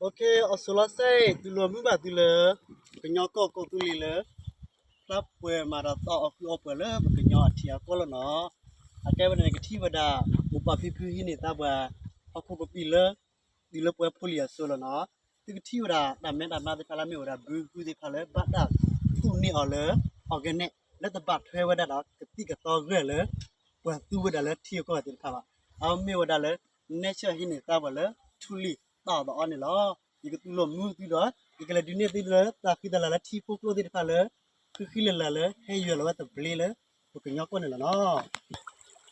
အီၣ်ဆိးလီၤစဲ တူၢ်လိာ်မုာ်ဘၣ်သုလၢ ကညီကီၢ်ကိးသူလ့ၤလၢ ဖျါပှဲၤမၤဒီးသီအီၣ်ကုၢ်အီပှဲၤလၢပကညီအထံအကီၢ်လီၤနီၤ. အကဲဝဲန့ၣ်ကထံၣ်ဝဲဒၣ် မိၢ်ပၢ်ဖံဖုဟံးန့ၢ်သါပှၤ ဟီၣ်ခိၣ်ကပံာ်လၢ တုၤလၢပှဲၤဖိလံၤအစိၤလီၤနီၤ. သုကထံၣ်ဝဲဒၣ်တၢ်မဲတၢ်မါသ့ၣ်တဖၣ်လၢအမ့ၢ်ဝဲဒၣ်ဘုဟုသ့ၣ်တဖၣ်လၢ ဘၣ်တၢ်သူၣ်န့ၢ်အီၤလၢ organic လၢတဘၣ်ထွဲဝဲဒၣ်ဒီးကသံၣ်ကသီဂၢၢ်လၢ ပှၤသူဝဲဒၣ်လၢထံအကီၢ်သ့ၣ်တဖၣ်ဘၣ်. အမ့ၢ်ဝဲဒၣ်လၢ nature ဟံးန့ၢ်သါပှၤလၢ ထူလံာ်တၢ်အီၣ်ဒီးအီန့ၣ်လီၤ. ယကတူၢ်လိာ်မုာ်သုဒီး ယကလဲၤဒုးနဲၣ်သုလၢတၢ်ဃံတၢ်လၤလၢထံဖိကျိသ့ၣ်တဖၣ်လၢ ဃံဃံလၤလၤလၢဟဲယွၤလီၤဝဲသဘျ့လၢ ပကညီကီၢ်န့ၣ်လီၤနီၤ.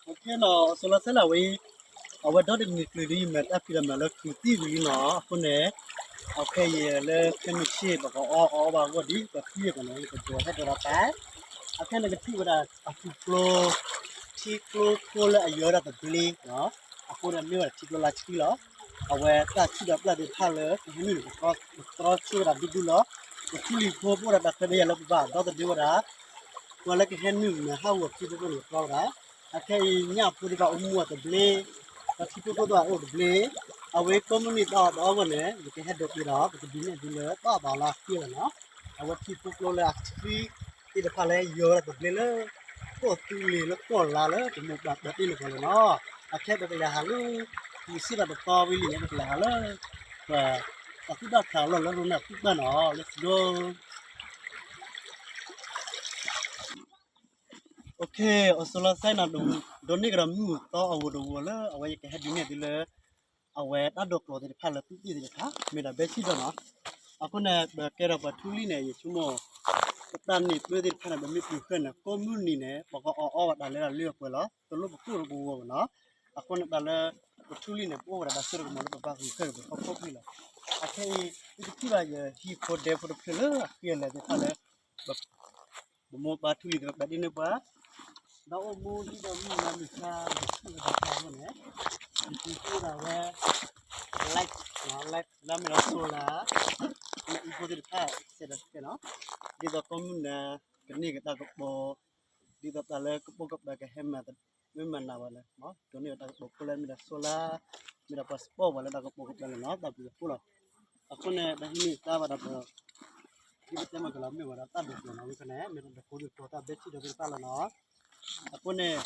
အီၣ်ဆိးလီၤစဲလၢဝဲအံၤ အဝဲဒီတနံၤကျၢၤဒီး ယမၤတၢ်ဖံးတၢ်မၤလၢခုးသံဝံၤလံနီၤ. အဃိန့ၣ် အခဲအံၤလၢခဲမုၢ်ဆ့ၣ် ပကအီၣ်အီဘၣ်အဂီၢ်ဒီး ပှၤထံယဲၢ်ကီးန့ၣ် ယကဒိးဟဲဒိးဒီးတၢ် အခဲန့ၣ်ကထံၣ်ဝဲဒၣ်အထံကျိ ထံကျိဖိလၢအယွၤဝဲဒၣ်သဘျ့နီၤ. အဃိန့ၣ်မ့ၢ်ဝဲဒၣ်ထံကျိလါဆှံလီၤ. အဝဲတၢ်ဆူၣ်ဒီးပျၢ်သ့ၣ်တဖၣ်လၢ ကဟဲနုာ်န့ၣ် ကတြီဆၢဝဲဒၣ်ဒူဒူလီၤ. ပထူလံၤဖိပအိၣ်ဒီးတၢ်ခွဲးတၢ်ယာ်လၢပဘၣ်ဒီသဒၢဝဲဒၣ် ပှၤလၢကဟဲနုာ်မၤဟးဂီၤထံဖိကျိန့ၣ် ကတြီဝဲဒၣ်. အခဲအံၤညၣ်ဖိသ့ၣ်တဖၣ်အိၣ်မူအီၤသဘျ့, ဒီးထံဖိကျိသ့ၣ်တဖၣ်အိၣ်သဘျ့, အဝဲကိးမုၢ်နံၤတၢ်အီၣ်တၢ်အီအဂီၢ်န့ၣ် ယကဟဲဒိးက့ၤဒီး ပကဒုးနဲၣ်သုလၢတၢ်အီၣ်တၢ်အီလၢအဃံလီၤနီၤ. အဝဲထံဖိကျိလၢအဆှံသ့ၣ်တဖၣ်လၢယွၤဝဲဒၣ်သဘျ့လၢ ကီၢ်သူလ့ၤလၢကီၢ်လါလၢ ပမိၢ်ပၢ်ပၢ်တ့ၢ်န့ၣ်ကီးလီၤနီၤ. အခဲပကလဲၤဟးလၢ မုၢ်ဆ့ၣ်တၢ်တသီဝံၤလံန့ၣ် ပကလဲၤဟးလၢ ပှၤ တၢ်သူၣ်ဘၣ်ဖျါလီၤလၢရိန့ၣ်အသူၣ်ဘၣ်နီၤ လၢစဒိ အီၣ်ဆိးလီၤစဲနီၤ ဒိးန့ၢ်ကဒီးမုၢ်သီအဂီၤတဂီၤလၢ အဝဲယကဟဲဒုးနဲၣ်သုလၢ အဝဲတၢ်ဒိးကျိၤသ့ၣ်တဖၣ်လၢသူၣ်သ့ၣ်သ့ၣ်တဖၣ် မ့ၢ်ဒၣ်ဘဲဆံၣ်ဒီးနီၤ. အဃိန့ၣ် ပကဲဒီးပှၤထူလံာ်န့ၣ် ယဆိကမိၣ် ပတၢ်န့ၢ်ပၢသ့ၣ်တဖၣ်န့ၣ် ပမ့ၢ်ပူၤဃဲန့ၣ် ကိးမုၢ်နံၤန့ၣ် ပကအီၣ်အီဘၣ်တၢ်လၢတၢ်လၢအပှဲၤလီၤ တလိၣ်ပကိၢ်တပဝီၤဘၣ်နီၤ. အဃိန့ၣ်တၢ်လၢ ပထူလံာ်န့ၣ် ပအိၣ်ဝဲဒၣ်တၢ်စိတၢ်ကမီၤလၢပဘၣ်ပူၤဃဲဒီးပဟီၣ်ခိၣ်ဖံလီၤ. အခဲအံၤ သုကထံၣ်ဘၣ်ယဟံၣ်ဖိဒဲဖိတဖျၢၣ်လၢအဃံအလၤသ့ၣ်တဖၣ်လၢ ပမိၢ်ပၢ်ထူလံာ်သ့ၣ်တဖၣ်ပာ်ဒ်န့ၢ်ပှၤ ဒီးအိၣ်မူဒ်ဒီးမုၢ်နၤမုၢ်ဆါ ပထူလံာ်သ့ၣ်တဖၣ်အဂီၢ်န့ၣ် ယကထံၣ်ဒၣ်ဝဲ light နီၤ light လၢမ့ၢ်ဒီး solar မ့ၢ်အံၤဖိသ့ၣ်တဖၣ် စဲးဒီးစဲးနီၤ ဒ်သိးကိးမုၢ်နၤ ကန့ၢ်က့ၤတၢ်ကပီၤ ဒ်သိးတၢ်လၢကပိာ်ကပၤကဟဲမၤ မ့ၢ်မၤနးဝဲလၢ ဒိးန့ၢ်ဝဲတၢ်ကပီၤဖိလၢမ့ၢ်ဒီး solar မ့ၢ်ဒီးပှၤ support ပှၤလၢတၢ်ကပီၤကပၤလီၤနီၤ တၢ်ဘျုးအဃိလီၤ. အဃိန့ၣ် ပဟံးန့ၢ်သါဘၣ်ဒီးပ ဒ်ပတဲမ့ၢ်ကလီၤမ့ၢ်ဝဲဒၣ်တၢ်ဒိးကျိၤနီၤ ဝဲဖဲန့ၣ် မ့ၢ်တၢ်ဒိးကျိၤဒ်ကျိၤတၢ်ဘဲဆံၣ်ဒီးသ့ၣ်တဖၣ်လီၤနီၤ. အဃိန့ၣ်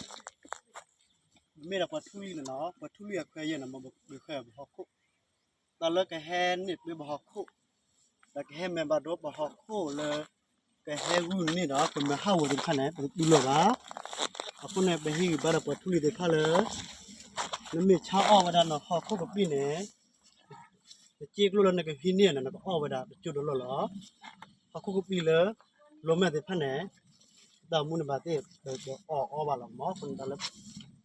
မ့ၢ်ဒၣ်ပှၤထူလံာ်န့ၣ်နီၤ ပှၤထူလံာ်အခွဲးယာ်န့ၣ် မ့ၢ်ပဃဲပဟီၣ်ခိၣ် တၢ်လၢကဟဲန့ၢ်ပှဲၤပဟီၣ်ခိၣ် ဒီးကဟဲမၤဘၣ်ဒိပဟီၣ်ခိၣ်လၢ ကဟဲဂုာ်န့ၢ်ဒီး ပမၤဟးဂီၤသ့ၣ်တဖၣ်န့ၣ် ပတတူၢ်လိာ်ဘၣ်. အဃိန့ၣ် ပဟ့ၣ်ဂံၢ်ဘါဒီးပှၤထူလံာ်သ့ၣ်တဖၣ်လၢ နမ့ၢ်ဆါအီၣ်ဝဲဒၣ်နဟီၣ်ခိၣ်ကပံာ်န့ၣ် တစ့ကျိၣ်လၢနကဟံးန့ၢ်န့ၣ် နကအီၣ်ဝဲဒၣ်တကၠိတလီၢ်လီၤ. ဟီၣ်ခိၣ်ကပံာ်လၢ လိၤမဲာ်သ့ၣ်တဖၣ်န့ၣ် တၢ်မူန့ၣ်ဘၣ်သ့ၣ် ပကအီၣ်အီဘၣ်လီၤမး အဃိန့ၣ်တၢ်လၢ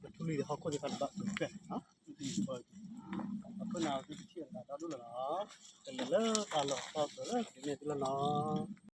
ပထူလံာ်ဟီၣ်ခိၣ်သ့ၣ်တဖၣ်န့ၣ် ဘၣ်ပူၤဖျဲး အဃိန့ၣ် သုကထံၣ်အသးဒီဒူၣ်လီၤနီၤ ကလဲၤလၢတၢ်လီၢ်အသီအသိးလၢကဒုးနဲၣ်သုလီၤနီၤ.